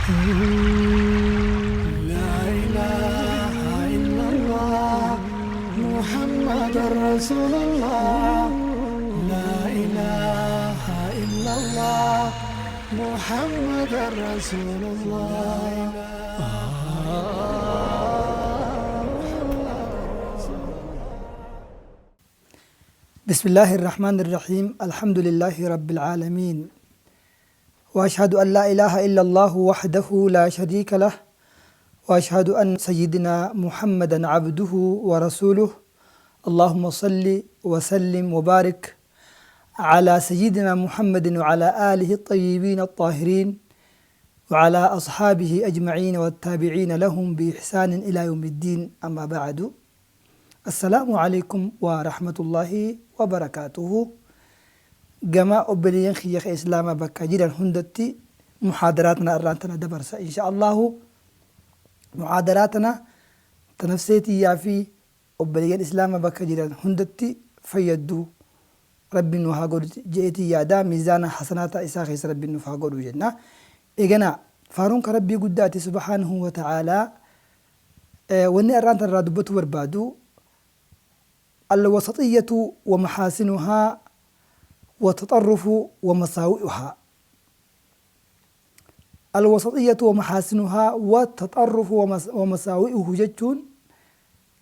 لا إله إلا الله محمد رسول الله. لا إله إلا الله محمد رسول الله. بسم الله الرحمن الرحيم. الحمد لله رب العالمين، وأشهد أن لا إله إلا الله وحده لا شريك له، وأشهد أن سيدنا محمدا عبده ورسوله. اللهم صل وسلم وبارك على سيدنا محمد وعلى آله الطيبين الطاهرين وعلى أصحابه أجمعين والتابعين لهم بإحسان إلى يوم الدين. أما بعد، السلام عليكم ورحمة الله وبركاته. Gama obboleeyyan kiyya ka Islaamaa bakka jiran hundatti muhaadaraa tana irraan tana dabarsa insha Allahu. Muhaadaraa tana ta nafsee tiyyaa fi obboleeyyan Islaamaa bakka jiran hundatti fayyaddu Rabbiin nu haa godhu je'eetiin yaada. Miizaana hasanaata isaa keessa Rabbiin nuuf haa godhu jenna. Eegana faaruun ka Rabbii guddaati subhaanahu wa ta'aalaa. Wanni arraan tana irraa dubbatuu barbaadu Al-wasaxiyyatu wa mahaasinuhaa wa taxarrufu wa masaawi'uhaa. Al-wasaxiyyatu wa mahaasinuhaa wa taxarrufu wa masaawi'uhu jechuun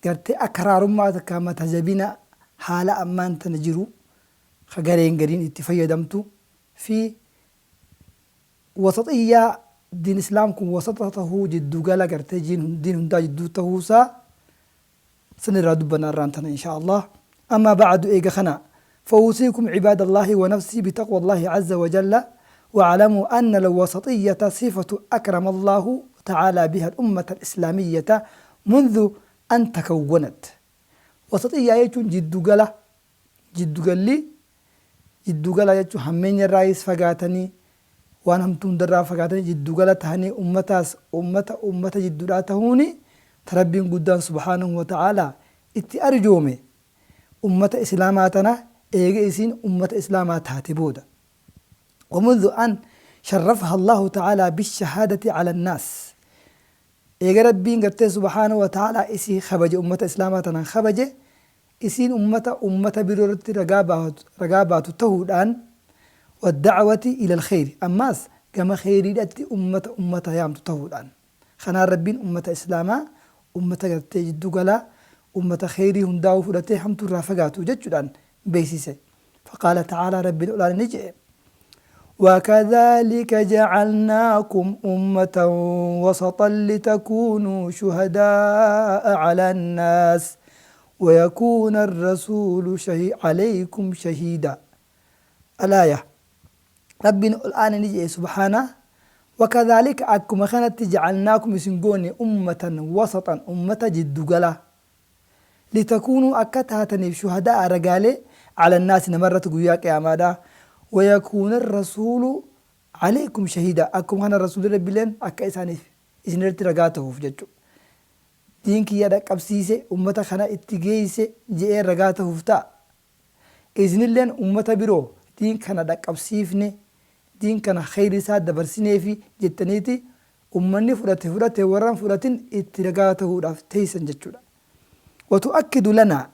gartee akraarummaa takka mata jabina haala ammaan tana jiru ka gareen gariin itti fayyadamtu fi wasaxiyyaa diin islaam kun wasaxa tahuu, jiddu gala gartee diin hundaa jidduu tahuusaa san irraa dubbanna arraan tana insha Allah. Amma ba'du, eega kana فأوصيكم عباد الله ونفسي بتقوى الله عز وجل، واعلموا أن الوسطية صفة أكرم الله تعالى بها الأمة الإسلامية منذ أن تكونت. وسطية jechuun jiddugala, jiddugalli jiddugala jechuun hammeenya irraayis fagaatanii, waan hamtuu hundarraa fagaatanii, jiddugala tahanii ummataas ummata jidduudhaa tahuuni ta Rabbiin guddaan subhaanahu wa ta'aalaa itti arjoome ummata Islaamaa tana eega isiin ummata Islaamaa taate booda. ومنذ أن شرفها الله تعالى بالشهادة على الناس، eega Rabbiin gartee subhaanahu wa ta'aalaa isii kabaje, ummata Islaamaa tanaan kabaje, isiin ummata biroo irratti ragaa baatu tahuudhaan. والدعوة إلى الخير، ammaas gama kheyriidhatti ummata yaamtu tahuudhaan. Kanaan Rabbiin ummata Islaamaa ummata gartee jiddu galaa, ummata kheyrii hundaa'uu fudhatee hamtuu irraa fagaatu jechuudhaan beeksise. فقال تعالى، Rabbiin olaane ni jedhe: وكذلك جعلناكم أمة وسطا لتكونوا شهداء على الناس ويكون الرسول عليكم شهيدا، الآية. Rabbiin ol'aane ni jedhe سبحانه: وكذلك، akkuma kanatti، جعلناكم، isin goone، أمة وسطا، ummata jiddugala، لتكونوا، akka taataniif، شهداء، ragaalee، على الناس، namarratti guyyaa qiyaamaadha، ويكون الرسول عليكم شهيدا، akkuma kana rasuulli Rabbileen akka isaaniif isinirratti ragaa ta'uuf jechu, diin kiyya dhaqqabsiise, ummata kana itti geeyse je'ee ragaa ta'uuf ta'a. Isinilleen ummata biroo diin kana dhaqqabsiifne, diin kana kheyri isaa dabarsineefi jettaniiti ummanni fudhate fudhate, warran fudhatin itti ragaa ta'uudhaaf teeysan jechuudha. وتؤكد لنا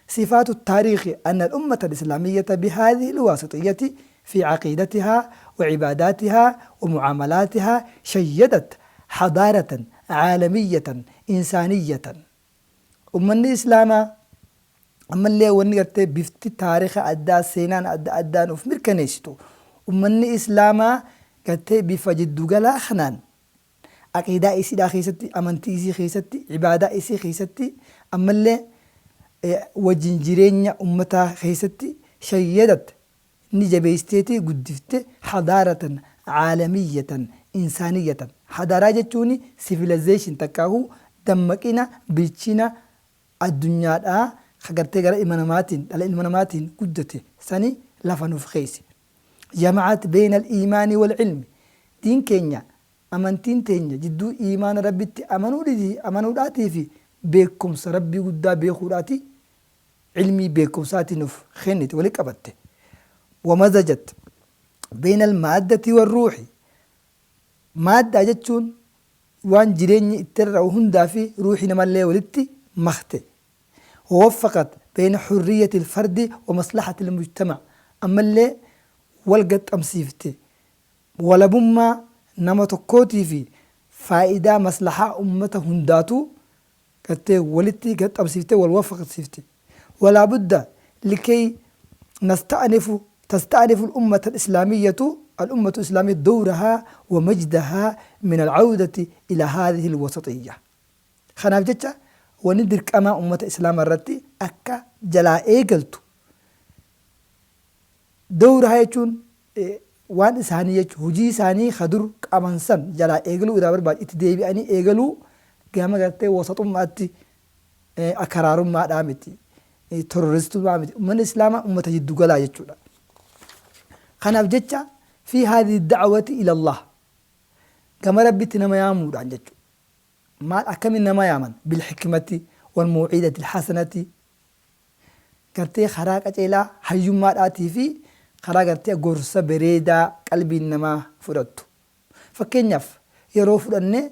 صفات التاريخ أن الأمة الإسلامية بهذه الواسطية في عقيدتها وعباداتها ومعاملاتها شيدت حضارة عالمية إنسانية. Ummanni Islaamaa ammallee wanni gartee bifti taarika addaa, seenaan adda addaan of mirkaneessitu, ummanni Islaamaa gartee bifa jiddugalaa kanaan aqiidaa isiidhaa keessatti, amantii isii keessatti, ibaadaa isii keessatti, ammallee wajjin jireenya ummataa keessatti شيدت، ni jabeessiteeti guddifte، حضارة عالمية إنسانية. Hadaaraa jechuun civilization takkaahuu dammaqina bilchina addunyaadhaa ka gartee gara ilma namaatiin, dhala ilma namaatiin guddate sani lafa nuuf keeyse. جمعت بين الإيمان والعلم، diin keenya, amantiin teenya jidduu iimaana Rabbitti amanuudhaatii fi beekumsa Rabbii guddaa beekuudhaati, cilmii beekumsaatii nuuf kennite, wali qabatte. ومزجت بين المادة والروح، Maaddaa jechuun waan jireenyi itti rarra'u hundaa fi ruuhii namallee walitti makte. Wawaffaqat bayna hurriyyati alfardi wa maslahati almujtama' ammallee wal gaxxamsiifte walabummaa nama tokkootii fi faayidaa maslahaa ummata hundaatuu gartee walitti gaxxamsiifte wal waffaqsiifte. Walaa budda likay nasta'nifu tasta'nifu al-ummata al-islaamiyyatu al-ummatu al-islaamiyya dawrahaa wa majdahaa min al-awdati ila haadhihi al-wasaxiyya. Kanaaf jecha wanni dirqamaa ummata islaamaa irratti akka jalaa eegaltu dawrahaa jechuun waan isaanii jechu hujii isaanii ka dur qaban san jalaa eegaluu irraa barbaada itti deebi'anii eegaluu gama gartee wasaxummaatti akaraarummaadhaa miti terroristummaa miti ummanni islaamaa ummata jiddu galaa jechuudha. Kanaaf jecha fi haadhihi da'wati ila Allah gama Rabbitti nama yaamuudhaan jechuudha. Maal akkamiin nama yaaman bil hikmati wal maw'idati al hasanati gartee karaa qaceelaa hayyummaadhaatii fi karaa gartee gorsa bereedaa qalbiin namaa fudhattu. Fakkeenyaaf yeroo fudhanne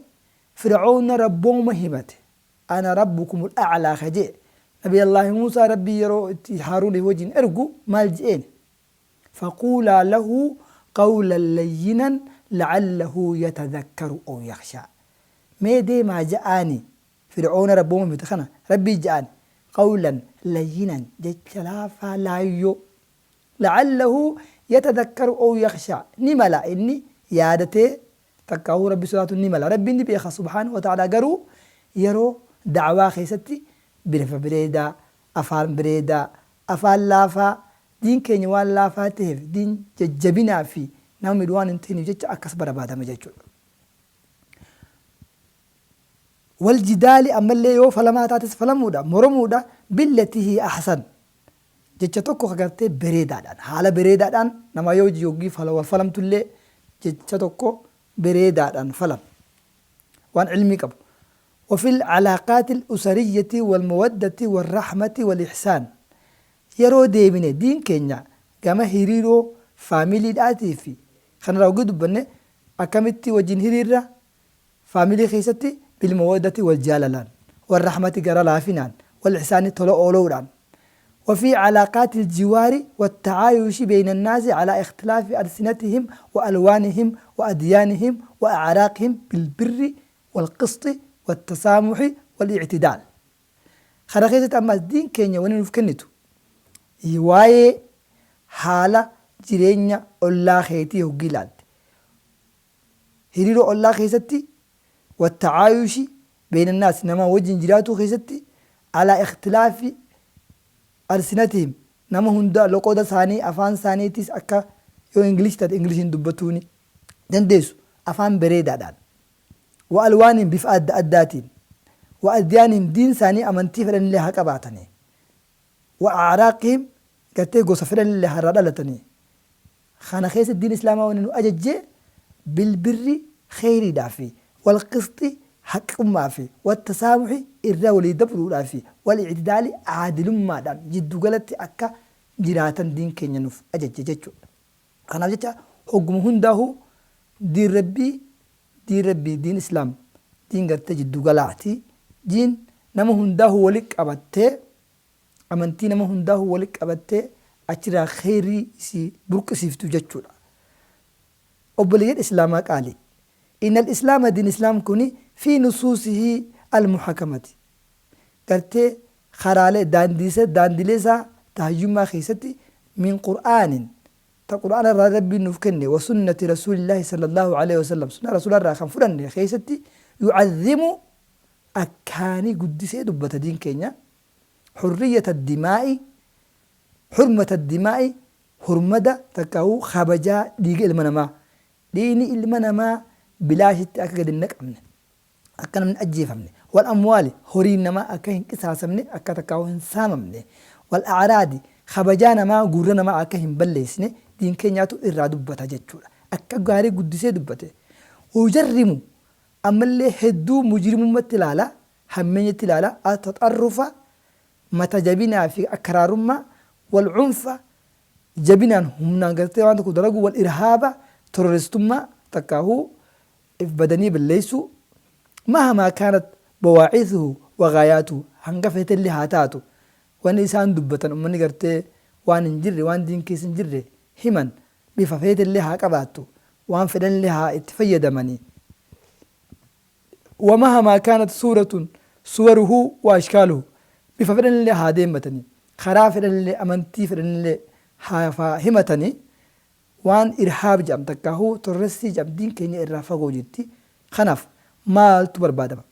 Fir'awna Rabbooma himate ana rabbukumul a'laa ka je'e Nabiyallaahi Muusaa Rabbii yeroo itti Haaruuniif wajjin ergu maal je'een? Faquulaa lahu qawlan layyinan la'allahu yatadhakkaru aw yakhshaa. Mee deemaa ja'aani Fir'awna Rabbooma himate kana Rabbii ja'aan qawlan layyinan jecha laafaa laayyoo la'allahu yatadhakkaru aw yakhshaa ni mala inni yaadatee takkaahuu Rabbi sodaatuun ni mala. Rabbiin ni beeka subhaanahu wa ta'aalaa garuu yeroo da'waa keessatti bifa bireedaa, afaan bireedaa, afaan laafaa, diin keenya waan laafaa taheef diin jajjabinaa fi nama miidhu waan hin tahiniif jecha akkas barbaadama jechuudha. Wal jidaali ammallee yoo falamaa taates falamuudha, moromuudha, billatii hiya ahsan jecha tokko ka gartee bereedaadhaan haala bereedaadhaan namaa yoo wajji yoggii wal falamtullee jecha tokko bereedaadhaan falam waan ilmii qabu. وفي العلاقات الأسرية والمودة والرحمة والإحسان yeroo deebine diin keenya gama hiriiroo faamiliidhaatii fi kanarraa hoggii dubbanne akkamitti wajjin hiriirra faamilii keessatti bilmawaddati wal jaalalaan warrahmati gara laafinaan wal ihsaani tola ooloudhaan وفي علاقات الجوار والتعايش بين الناس على اختلاف ألسنتهم وألوانهم وأديانهم وأعراقهم بالبر والقسط والتسامح والاعتدال kana keessatti ammas diin keenya wani nuuf kennitu waa'ee haala jireenya ollaa keetii hoggii ilaalte hiriiroo ollaa keessatti wattacaayushi beeynannaas nama wajjin jiraatuu keessatti alaa ikhtilaafi alsinatihim nama hunda loqoda isaanii afaan isaaniitis akka yoo English taate Englishiin dubbatuuni dandeessu afaan bereedaadhaan wa alwaanihim bifa adda addaatiin wa adyaanihim diin isaanii amantii fedhanillee haa qabaatanii wa a'raaqihim gartee gosa fedhanillee haa irraa dhalatanii Kana keessatti diin islaamaa wanni nu ajajje bilbirri kheyriidhaa fi walqisxi haqqummaa fi wattasaamuhi irra walii dabruudhaa fi wal i'tidaali aadilummaadhaan jiddu galatti akka jiraatan diin keenya nuuf ajajje jechuudha. Kanaaf jecha hogguma hundaahu diin Rabbii diin Rabbii diin islaam diin gartee jiddu galaati diin nama hundaahu wali qabattee amantii nama hundaahuu wali qabattee achirraa kheyrii isii burqisiiftu jechuudha. Obboleeyyan Islaamaa qaalii! Innal Islaama diin Islaam kuni fii nusuusihii al-muhakamati gartee karaalee daandiisa daandilee isaa ta hayyummaa keessatti min Qur'aanin ta Qur'aana irraa Rabbiin nuuf kenne wa sunnati Rasuulillaahi sallallaahu aleyhi wasallam sunnaa Rasuulaa irraa kan fudhanne keessatti yu'azzimu akkaanii guddisee dubbata diin keenya hurriyyata dimaa'i hurmata dimaa'i hurmada takkaahuu kabajaa dhiiga ilma namaa dhiigni ilma namaa bilaashitti akka gadi hin naqamne akka namni ajjeefamne wal amwaali horiin namaa akka hin qisaasamne akka takkaahuu hin saamamne wal a'raadi kabajaa namaa gurra namaa akka hin balleessine diin keenyaatu irraa dubbata jechuudha akka gaarii guddisee dubbate yujarrimu ammallee hedduu mujrimummatti ilaala hammeenyatti ilaala, at-taxarrufa, mata jabinaa fi akraarummaa, wal-cunfa, jabinaan humnaan gartee waan tokko dalaguu, wal-irhaaba, terroristummaa, takkaahuu If badanii balleessuu, mahamaa kaanat bawaa'ithuhu wa gaayaatuhu, hanga feetellee haa taatu wanni isaan dubbatan, ummanni gartee waan hin jirre, waan diin keessa hin jirre himan, bifa feetellee haa qabaattu, waan fedhanillee haa itti fayyadamanii. Wa mahamaa kaanat suuratun suwaruhu wa ashkaaluhu, bifa fedhanillee haa deemmatanii, karaa fedhanillee, amantii fedhanillee haa himatanii, waan irhaab jedham takkaahuu torrestii jedham diin keenya irraa fagoo jirti. Kanaaf maaltu barbaadama?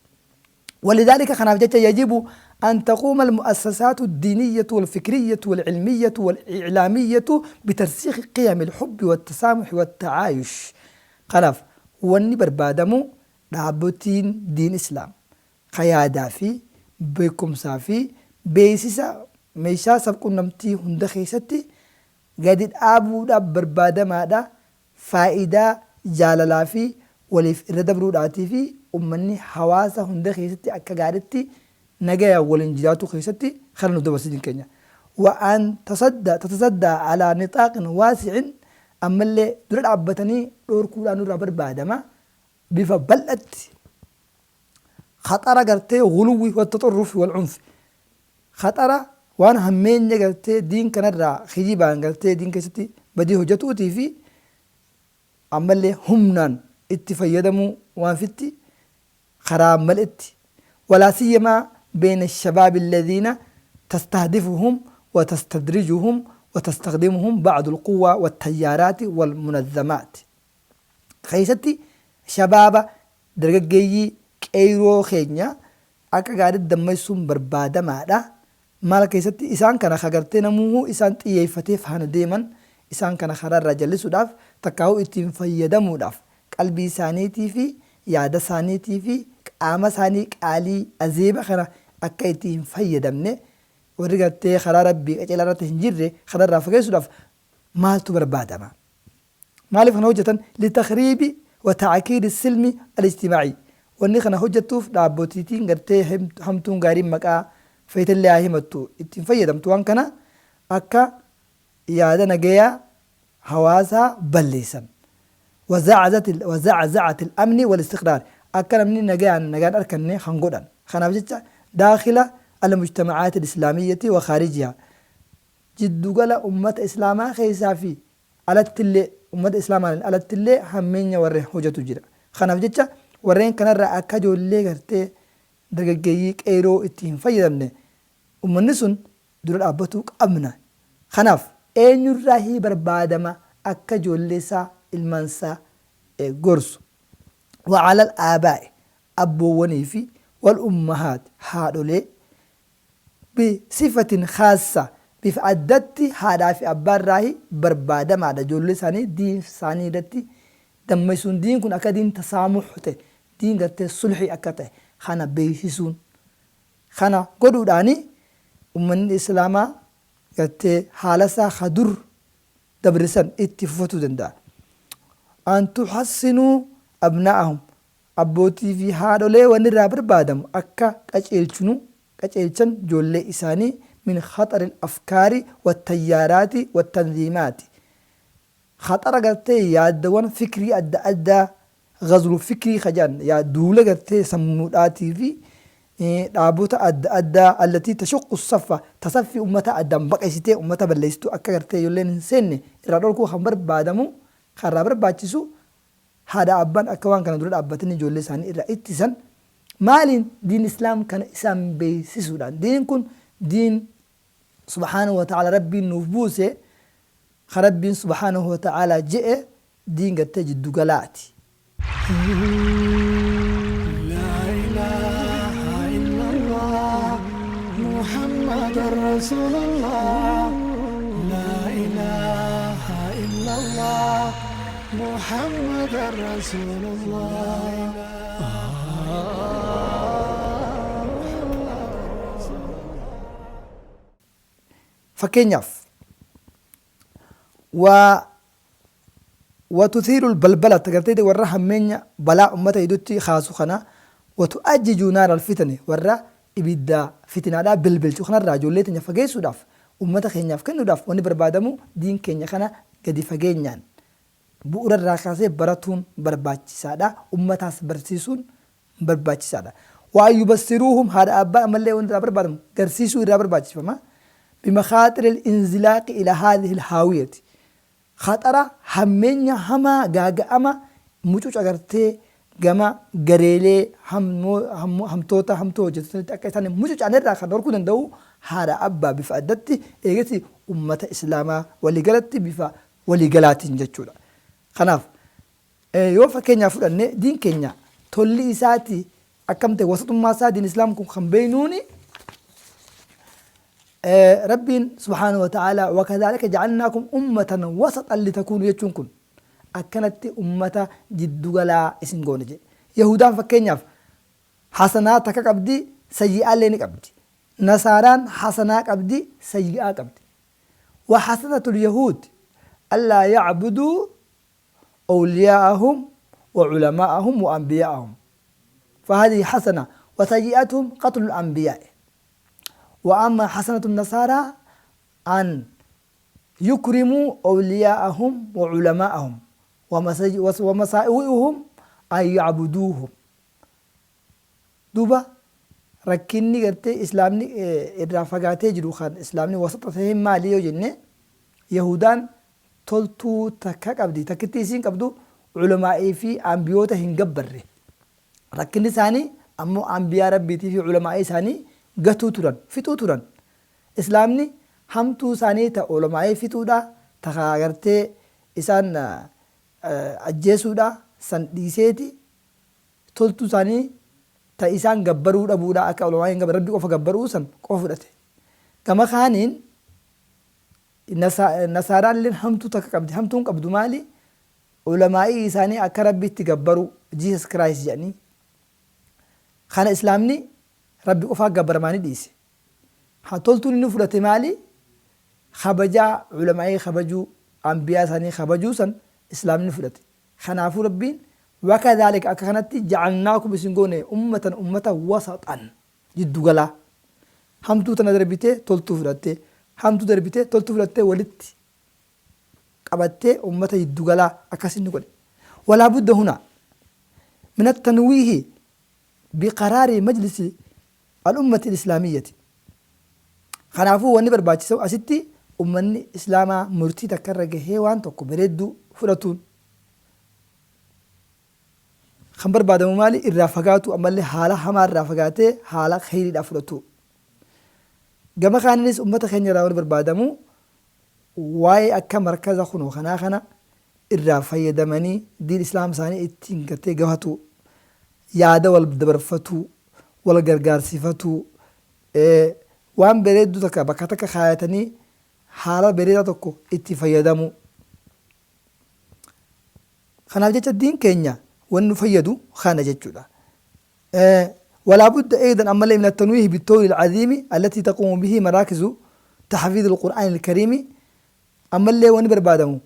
Walidhaalika, kanaaf jecha, yajibu an taquuma almu'assasaatu addiiniyyatu walfikriyyatu walcilmiyyatu wal'iclaamiyyatu bitarsiikhi qiyami alhubbi wattasaamuhi wattacaayush. Kanaaf wanni barbaadamu dhaabbotiin diin islaam ka yaadaa fi beekkumsaa fi beeysisa meeshaa sabqunnamtii hunda keessatti gadi dhaabuudhaaf barbaadamaadha, faayidaa jaalalaa fi waliif irra dabruudhaatii fi ummanni hawaasa hunda keessatti akka gaaritti nagayaan waliin jiraatuu keessatti kana nu dabarsa diin keenya. Wa an tasadda tatasaddaa alaa nixaaqin waasi'in, ammallee dura dhaabbatanii dhoorkuudhaan nurraa barbaadama bifa bal'atti khaxara gartee guluwwi wattaxarrufi wal unfi, Khaxara waan hammeenya gartee diin kanarraa kijibaan gartee diin keessatti badii hojjatuutii fi ammallee humnaan itti fayyadamuu waan fitti karaa maletti, walaa siyyamaa beyna shabaabi alladhiina tastahdifuhum wa tastadrijuhum wa tastakhdimuhum ba'du alquwaa wattayyaaraati walmunazzamaat, keessatti shabaaba dargaggeeyyii qeeyroo keenya akka gaaritti dammaysuun barbaadamaadha. Maal keessatti isaan kana ka gartee namuuhuu isaan xiyyeeyfatee faana deeman, isaan kana karaa irraa jallisuudhaaf takkaahuu ittiin fayyadamuudhaaf qalbii isaaniitii fi yaada isaaniitii fi qaama isaanii qaalii azeeba kana akka itti hin fayyadamne, warri gartee karaa Rabbii qaceelaa irratti hin jirre kana irraa fageessuudhaaf maaltu barbaadama? Maaliif kana hojjatan? Litakhriibi wa ta'kiiri silmi al-ijtimaa'ii. Wanni kana hojjattuuf dhaabbotiitiin gartee hamtuun gaariin maqaa feetellee haa himattu ittiin fayyadamtu waan kana akka yaada nagayaa hawaasaa balleessan. Wa za'za'ati al-amni wal-istiqraar. Akka namni nagayaan nagaan arkanne kan godhan. Kanaaf jecha daakhila al-mujtama'aati al-islaamiyyati wa khaarijihaa. Jiddugala ummata islaamaa keessaa fi alattillee, ummata islaamaatiin alattillee hammeenya warreen hojatu jira. Kanaaf jecha warreen kanarraa akka ijoollee gartee dargaggeeyyii qeeyroo itti hin fayyadamne ummanni sun dura dhaabbatuu qabna. Kanaaf eenyurraahii barbaadama akka ijoollee isaa, ilmaan isaa gorsu? Wa alal aabaa'i, abboowwanii fi wal ummahaat, haadholee, bi sifatin khaassa, bifa addatti haadhaa fi abbaa irraahi barbaadamaadha ijoollee isaanii diin isaanii irratti dammaysuun, diin kun akka diin tasaamuh ta'e, diin gartee sulhii akka ta'e kana beeksisuun. Kana godhuudhaani ummanni islaamaa gartee haala isaa ka dur dabre san itti fufatuu danda'a. An tuhassinuu abnaa'ahum, Abbootii fi haadholee wanni irraa barbaadamu akka qaceelchunu, qaceelchan joollee isaanii, min khaxaril afkaari wattayyaaraati wattanziimaati, khaxara gartee yaaddawwan fikrii adda addaa, ghazwu fikrii ka jedhan, yaa duula gartee sammuudhaatii fi dhaabota adda addaa, allatii tashuqqu saffa, ta saffii ummataa addaan baqaysitee ummata balleeysitu akka gartee ijoolleen hin seenne irraa dhorkuu kan barbaadamu, kan irraa barbaachisu haadha abbaan akka waan kana dura dhaabbatanii ijoollee isaanii irraa ittisan. Maaliin? Diin islaam kana isaan beeksisuudhaan. Diin kun diin subhaanahu wa ta'ala Rabbiin nuuf buuse, ka Rabbiin subhaanahu wa ta'ala je'e, diin gartee jiddu galaati. Laa ilaaha illallah Muhammadan Rasuulullah Laa ilaaha illallah Muhammadan Rasuulullah. Fakkeenyaaf, wa wa tuthiiru balbala gartee warra hammeenya balaa ummata gidduutti kaasu kana, wa tu'ajjiju naara alfitani, warra ibidda fitinaadhaa belbelchu kanarraa ijoollee teenya fageessuudhaaf, ummata keenyaaf kennuudhaaf wanni barbaadamu diin keenya kana gadi fageenyaan Bu'uura irraa kaasee baratuun barbaachisaadha. Ummataas barsiisuun barbaachisaadha. Wa an yubassiruuhum haadha abbaan ammallee wanti irraa barbaadamu garsiisuu irraa barbaachifama. Bimakhaaxiri al-inzilaaqi ila haadhihi al-haawiyati. Khaxara hammeenya hamaa gaaga'ama mucuca gartee gama gareelee hamtoota hamtuu hojjetu sanitti akka isaan hin mucucaanne irraa kan dhorkuu danda'u haadha abbaa bifa addatti eegasi ummata islaamaa waliigalatti bifa waliigalaatiin jechuudha. Kanaaf yoo fakkeenyaaf fudhanne diin keenya tolli isaati akkam ta'e wasaxummaa isaa diin islaam kun kan beeynuuni Rabbiin subhaanahu wa ta'ala wakadhaalika ja'alnaakum ummatan wasaxan litakuunu jechuun kun akkanatti ummata jiddugalaa isin goone jedhe. Yahudaan fakkeenyaaf hasanaa takka qabdi sayyi'aallee ni qabdi. Nasaaraan hasanaa qabdi sayyi'aa qabdi. Wa hasanatul yahuud allaa ya'buduu awliyaa'ahum wa culamaa'ahum wa anbiyaa'ahum. Fahadhihi hasana wa sayyi'atuhum qatlul anbiyaa'i. Wa amma hasanatu nasaaraa an yukrimuu awliyaa'ahum wa culamaa'ahum wa masaa'i'uhum an ya'buduuhum. Duuba rakkinni gartee islaamni irraa fagaatee jiru kan islaamni wasaxa taheen maali yoo jenne yahudaan toltuu takka qabdi takkittii isiin qabdu ulamaa'ii fi anbiyoota hin gabbarre. Rakkinni isaanii ammoo anbiyaa rabbiitii fi ulamaa'ii isaanii gatuu turan fixuu turan. Islaamni hamtuu isaanii ta ulamaa'ii fixuudha ta gartee isaan ajjeesuudha san dhiiseeti toltuu isaanii ta isaan gabbaruu dhabuudha akka ulamaa'ii hin gabbarre Rabbi qofa gabbaruu san qofa fudhate. Gama kaaniin nasaaraalleen hamtuu takka qabdi. Hamtuun qabdu maali? Ulamaa'ii isaanii akka Rabbiitti gabbaruu Jesus Christ jedhanii. Kana islaamni Rabbi qofaa gabbaramaanii dhiise. Ha toltuun inni fudhate maali? Kabajaa ulamaa'ii kabajuu, anbiyaa isaanii kabajuu san islaamni fudhate. Kanaafuu Rabbiin wakadhaalika akka kanatti ja'alnaakum isin goone ummatan ummata wasaxan jiddu galaa. Hamtuu tana darbitee toltuu fudhattee, hamtuu darbitee toltuu fudhattee walitti qabattee ummata jiddu galaa akkas inni godhe. Walaa budda huna min at-tanwiihi biqaraari majlisi al-ummati al-islaamiyyati. Kanaafuu wanni barbaachisu asitti ummanni islaamaa murtii takka irra gahee waan tokko bareedduu fudhatuun kan barbaadamu maali irraa fagaatu ammallee haala hamaa irraa fagaatee haala kheyriidhaa fudhatu. Gama kaaninis ummata keenya irraa wanni barbaadamu waa'ee akka markaza kunoo kanaa kana irraa fayyadamanii diin islaam isaanii ittiin gartee gahatu yaada wal dabarfatuu wal gargaarsifatuu waan bareedduu takka bakka takka kaayatanii haala bareedaa tokko itti fayyadamuu. Kanaaf jecha diin keenya wanni nu fayyadu kana jechuudha. ولا بد أيضا أما من التنويه بالطول العظيم التي تقوم به مراكز تحفيظ القرآن الكريم أما اللي وني بربادمو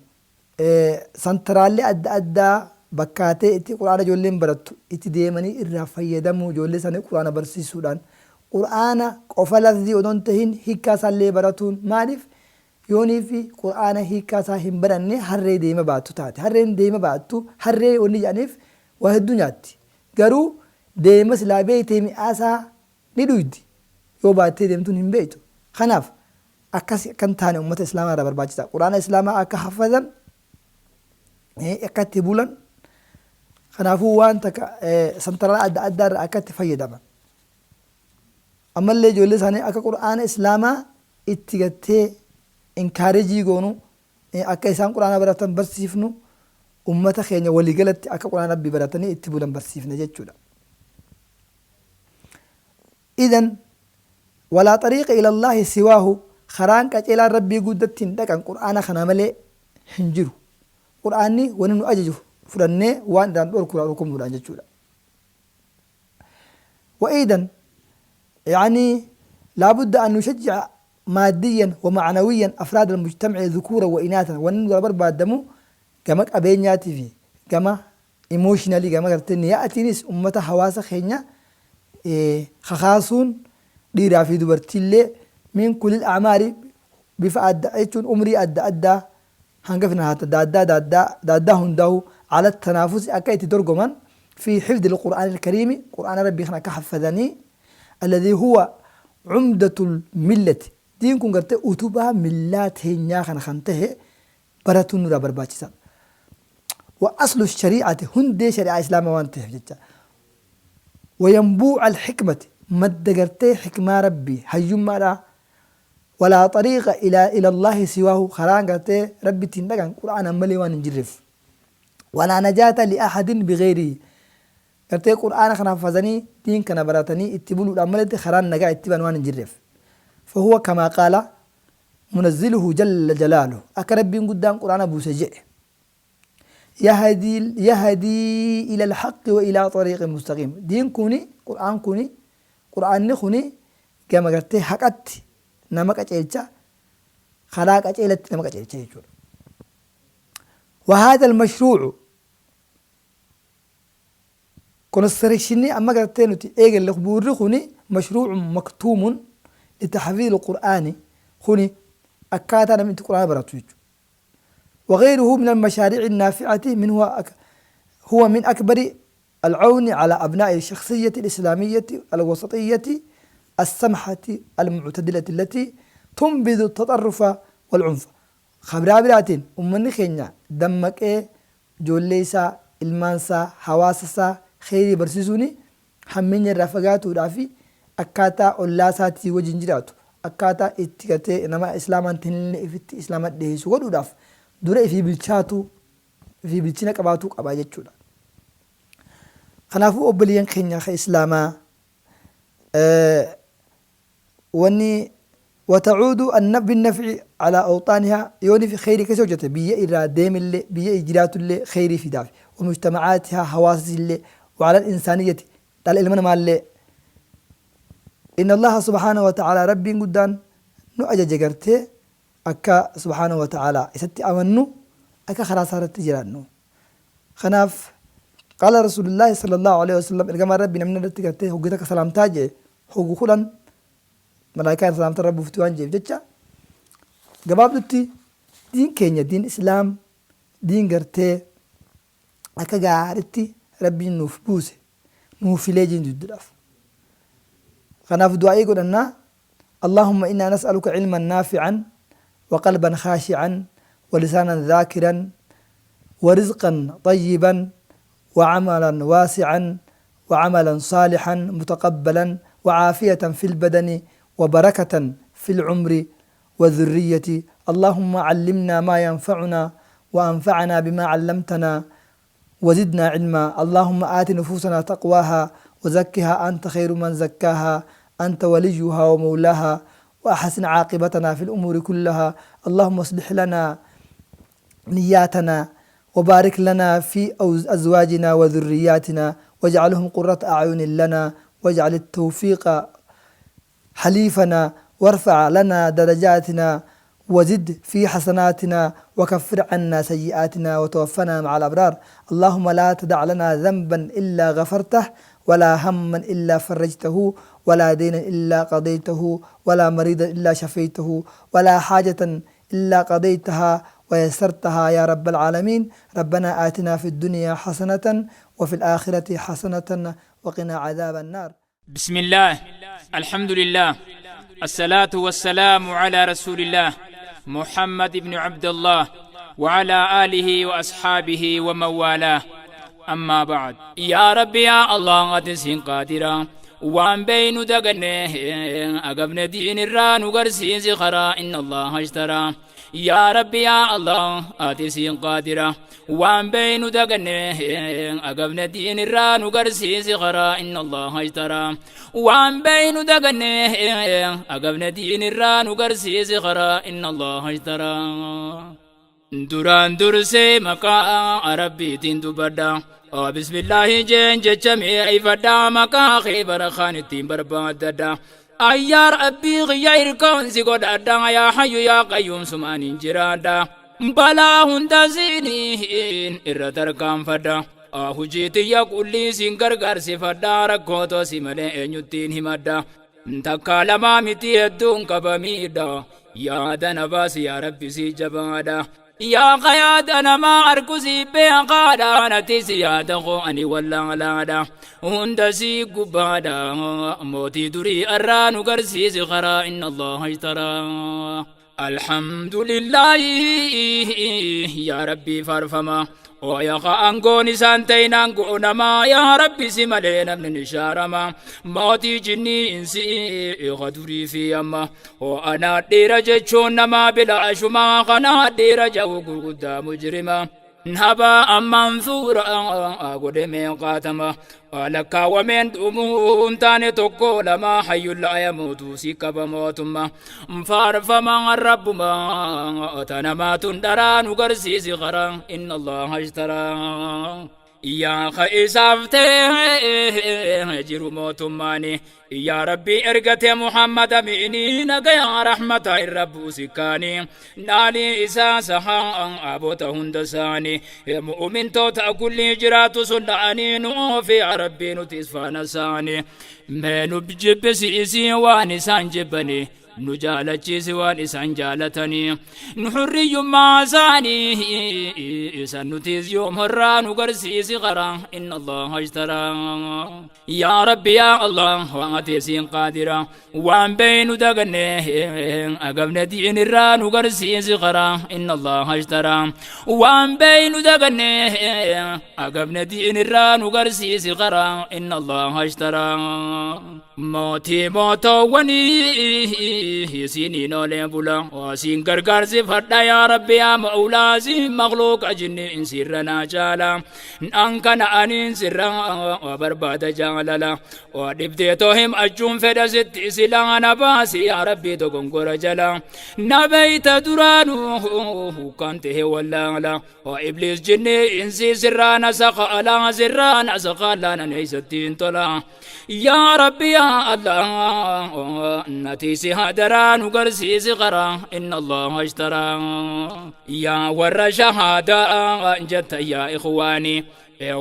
santaraallee adda addaa bakkaatee itti quraana ijoolleen barattu itti deemanii irraa fayyadamuu ijoollee isaanii quraana barsiisuudhaan quraana qofa lafzii odoo hin tahin hiikkaa isaallee baratuun maaliif yoonii fi quraana hiikkaa isaa hin baranne harree deema baattu taate harreen deema baattu harree wanni jedhaniif waa hedduu nyaatti garuu deema silaa beeytee mi'aasaa ni dhuydi yoo baattee deemtuun hin beeytu kanaaf akkas akka hin taane ummata islaamaa irraa barbaachisa. Qur'aana islaamaa akka hafazan akka itti bulan kanaafuu waan takka santarala adda addaa irraa akka itti fayyadaman. Ammallee ijoollee isaanii akka qur'aana islaamaa itti gattee inkaarejii goonu akka isaan qur'aana baratan barsiifnu ummata keenya waliigalatti akka qur'aana rabbii baratanii itti bulan barsiifna jechuudha. Idan walaa xariiqa ilallaahi siwaahu karaan qaceelaan rabbii guddatti hin dhaqan qur'aana kana malee hin jiru. Qur'aanni wani nu ajaju fudhannee waan irraan dhorku irraa dhorkamuudhaan jechuudha. وأيضا يعني لابد أن نشجع ماديا ومعنويا أفراد المجتمع ذكورا وإناثا وأن barbaadamu gama qabeenyaatii fi gama emotionally gama gartee niyaatiinis ummata hawaasa keenya kakaasuun dhiiraa fi dubartiillee min kulil a'maari bifa adda jechuun umrii adda addaa Hanga fina haa daaddaa daaddaa daaddaa hundaa'u ala tanaafusi akka itti dorgoman fi xifdi alqur'aan alkariimi, qur'aana rabbii kana akka haffazanii, alladhii huwa cumdatul millati, diin kun gartee utubaa millaa teenyaa kana kan tahe baratuun nurraa barbaachisaadha. Wa aslu shari'ati, hundee shari'aa islaamaa waan taheef jecha. Wa yanbuu'a alhikmati, madda gartee hikmaa rabbii hayyummaadhaa. Walaa xariiqa ilaa Allaahi siwaahu, karaan gartee Rabbi ittiin dhaqan Qur'aanaan malee waan hin jirreef. Walaa najaata li ahadin bigheyrihi, gartee Qur'aana kana haffazanii diin kana baratanii itti buluudhaan maletti karaan nagaa itti bahan waan hin jirreef. Fahuwa kamaa qaala munazziluhu jalla jalaaluhu, akka Rabbiin guddaan Qur'aana buuse je'e. Yahdii yahdii ila alhaqqi wa ilaa xariiqin mustaqiim. Diin kuni, Qur'aan kuni, Qur'aanni kuni gama gartee haqatti nama qaceelcha, karaa qaceelatti nama qaceelcha jechuudha. Wa haadha almashruucu, konistirakshinii amma gartee nuti eegalle, bu'uurri kuni mashruucun maktuumun litahfiiz alqur'aani, kuni akkaataa namni itti qur'aana baratu jechuudha. وغيره من المشاريع النافعة من هو هو من أكبر العون على أبناء الشخصية الإسلامية الوسطية السمحة المعتدلة التي تنبذ التطرف والعنف. Kabiraa biraatiin ummanni keenya dammaqee ijoollee isaa, ilmaan isaa, hawaasa isaa kheyrii barsiisuuni hammeenya irraa fagaatuudhaa fi akkaataa ollaa isaatii wajjin jiraatu, akkaataa itti gartee nama islaamaa hin tahinillee ifitti islaama dhiheessu godhuudhaaf dura ifii bilchaatuu, ifii bilchina qabaatuu qaba jechuudha. Kanaafuu obboleeyyan keenya ka islaamaa, wanni watacuudu binnafci alaa awxaanihaa, yoonii fi kheyrii keessa hojjate biyya irraa deemillee, biyya jiraatullee kheyrii fidaaf, wa mujtamacaatihaa, hawaasasiillee, wa alal insaaniyyati, dhala ilma namaallee. Inna Allaha subhaanahu wa ta'aalaa, Rabbiin guddaan nu ajaje gartee akka subhaanahu wa ta'aalaa isatti amannu, akka karaa isaa irratti jiraannu. Kanaaf qaala Rasuulullaahi sallallahu alaihi wasallam, ergamaan Rabbii namni irratti gartee hogga takka salaamtaa jee hoggu 10 malaayikaan salaamta irra buufti waan jeef jecha. Gabaabdutti diin keenya, diin islaam, diin gartee akka gaaritti Rabbiin nuuf buuse, nuuf filee jiin dudduudhaaf. Kanaaf du'aa'ii godhannaa: Allahumma innaa nas'aluka ilman naafi'an wa qalban khaashi'an wa lisaanan dhaakiran wa rizqan xayyiban wa amalan waasi'an wa amalan saalihan mutaqabbalan wa caafiyatan fil badani wa barakatan fil umri wa dhurriyyati. Allahumma callimnaa maa yanfa'unaa wa anfa'naa bimaa callamtanaa وزدنا علما. اللهم آت نفوسنا تقواها وزكها أنت خير من زكاها أنت وليها ومولاها، وأحسن عاقبتنا في الأمور كلها. اللهم اصلح لنا نياتنا وبارك لنا في أزواجنا وذرياتنا واجعلهم قرة أعين لنا، واجعل التوفيق حليفنا، وارفع لنا درجاتنا، وزد في حسناتنا، وكفر عنا سيئاتنا، وتوفنا مع الأبرار. اللهم لا تدع لنا ذنبا إلا غفرته، ولا هما إلا فرجته، ولا دينا إلا قضيته، ولا مريضا إلا شفيته، ولا حاجة إلا قضيتها ويسرتها يا رب العالمين. ربنا آتنا في الدنيا حسنة وفي الآخرة حسنة وقنا عذاب النار. بسم الله، الحمد لله، الصلاة والسلام على رسول الله محمد بن عبد الله وعلى آله وأصحابه ومن والاه، أما بعد. يا ربي يا الله، أتسين قادرا waan beynu daganne agabne diin irraa nu garsiisi karaa. Inna Allaha ashtaraa. Yaa rabbi yaa Allah, ati siin qaadira, waan beynu daganne agabne diin irraa nu garsiisi karaa. Inna Allaha ashtaraa. Waan beynu daganne agabne diin irraa nu garsiisi karaa. Inna Allaha ashtaraa. Duraan dursee maqaa Rabbiitiin dubbadha. Bismillaahi jeen jecha mi'eeffadha, maqaa kee barakaan ittiin barbaaddadha. Ayyaa Rabbii kiyya, hirkoon si godhadha, yaa hayyu yaa qayyuum, sumaan hin jiraadha. Balaa hunda siiniin irra tarkaanfadha. Hujii tiyya qullii siin gargaarsifadha, rakkoo toosi malee eenyuttiin himadha. Takkaa lamaa miti, hedduun qabamiidha. Yaada na baasi yaa Rabbi, si jabaadha. Yaa qayaada namaa arkusii beekaadha natti si yaada qo'ani wallaalaadha hunda si gubbaadha mootii durii arraa nu garsiisi karaa inna Allaha ishtaraa. Alhamdulillahi yaa Rabbii faarfama Ooyaqa aangoon isaan ta'in aangoo namaa yaa Rabbi si malee namni ni shaarama mootii jinnii insi ka durii fi amma hoo anaa dhiira jechuun namaa bilaashumaa kanaa dhiira ja'u gurguddaa mujrima Nabaa ammaan suura godhe meeqaatama lakkaawameen dhumuun taane tokko lama hayyulla ayamuutu si qaba mootumma faarfama rabbuma tanamaatun dharaa nu garsiisi karaa inna allaha ishtaraa yaa ka isaaf ta'e jiru mootummaani yaa rabbii ergate muhammad amiini nagaya rahmata irra buusikaani naalii isaa sahaa aboota hunda isaani mu'umintoota kullii jiraatu sunna'anii nuufi yaa rabbii nuti isfaana isaani mee nu jibbisiisii waan isaan jibbanii nu jaalachiisi waan isaan jaalatanii nu hurriyyummaa isaanii isan nutis yoom horraa nu garsiisi karaa inna allaha ishtaraa yaa rabbi yaa allah waan ati isiin qaadira waan beeynu daganne agabne diin irraa nu garsiisi karaa inna allaha ishtaraa waan beeynu daganne agabne diin irraa nu garsiisi karaa inna allaha ishtaraa mootii mootoowwanii isiniin oolee bula siin gargaarsifadha yaa rabbi yaa ma'ulaa siin makluuqa jinni sirra naa caala an kana aniin sirra barbaada jaalala dhibdee too himachuun fedha sitti silaa na baasi yaa rabbi dogongora jala na beeyta duraanuu kan ta'e wallaala ibliis jinni insi sirraa na saqala sirraa na saqala nan eeysattiin tola yaa rabbi yaa allah natiisi hadaraa nu garsiisi karaa inna allaha ishtaraa yaa warra shahaadaa jetta yaa ikhwaanii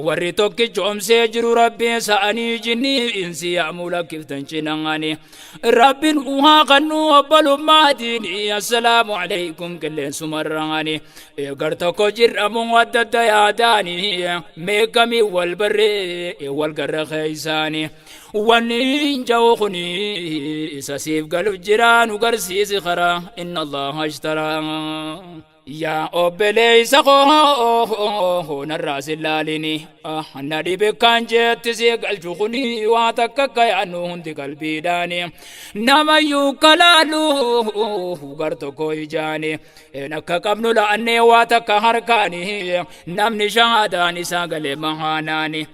warri tokkichoomsee jiru rabbiin sa'anii jinnii insi yaamuu lakkiftan cina'anii rabbiin uhaa kannuu obbolummaa diinii assalaamu alaikum qilleensumarraani gar tokko jirramuu adda adda yaadaanii meeqamii wal barree wal garra keeysaanii wanni hin ja'u kuni isa siif galu jira nu garsiisi karaa inna allaha ishtaraa yaa obboleessa koo narraa si laalini na dhibe kan jeetti si galchu kuni waa takka akka yaannu hundi qalbiidhaani namayyuu kalaalu gar tokko ijaani akka qabnu la'annee waa takka harkaani namni shahaadaan isaa galee mahaanaani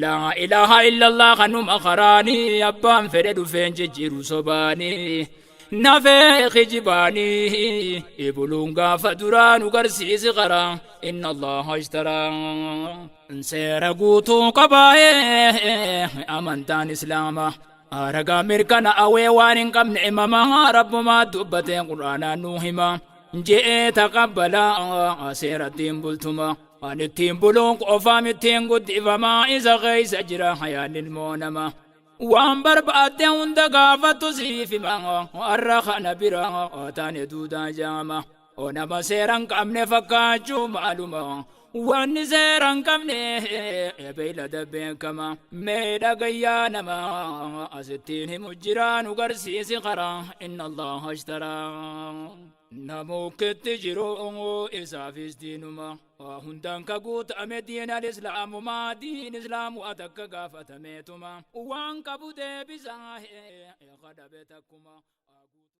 laa ilaaha illallah kanuma karaani abbaan fedhe dhufeen jijjiiru sobaani nafee kijibaanii ibuluun gaafa duraa nu garsiisi karaa inna allaha ishtaraa seera guutuu qabaa'ee amantaan islaamaa ragaa mirkana awee waan hin qabne imamaa rabbumaa dubbateen qur'aanaan nuu hima je'ee taqabbalaa seerattiin bultuma waan ittiin buluun qofaam ittiin guddifamaa isa keeysa jira hayaan ilmoo nama waan barbaadde hunda gaafattu siif hima har'a kana bira taane duudaa jaama nama seera hin qabne fakkaachuu maaluma wanni seera hin qabne beeylada beekama mee dhagayyaa nama asittiin himu jira nu garsiisi karaa inna allaha ishtaraa namuukkitti jiru isaafis diinuma hundaan ka guutame diin al-islaamumaa diin islaamu takka gaafatameetuma waan qabu deebisaa kadhabe takkuma.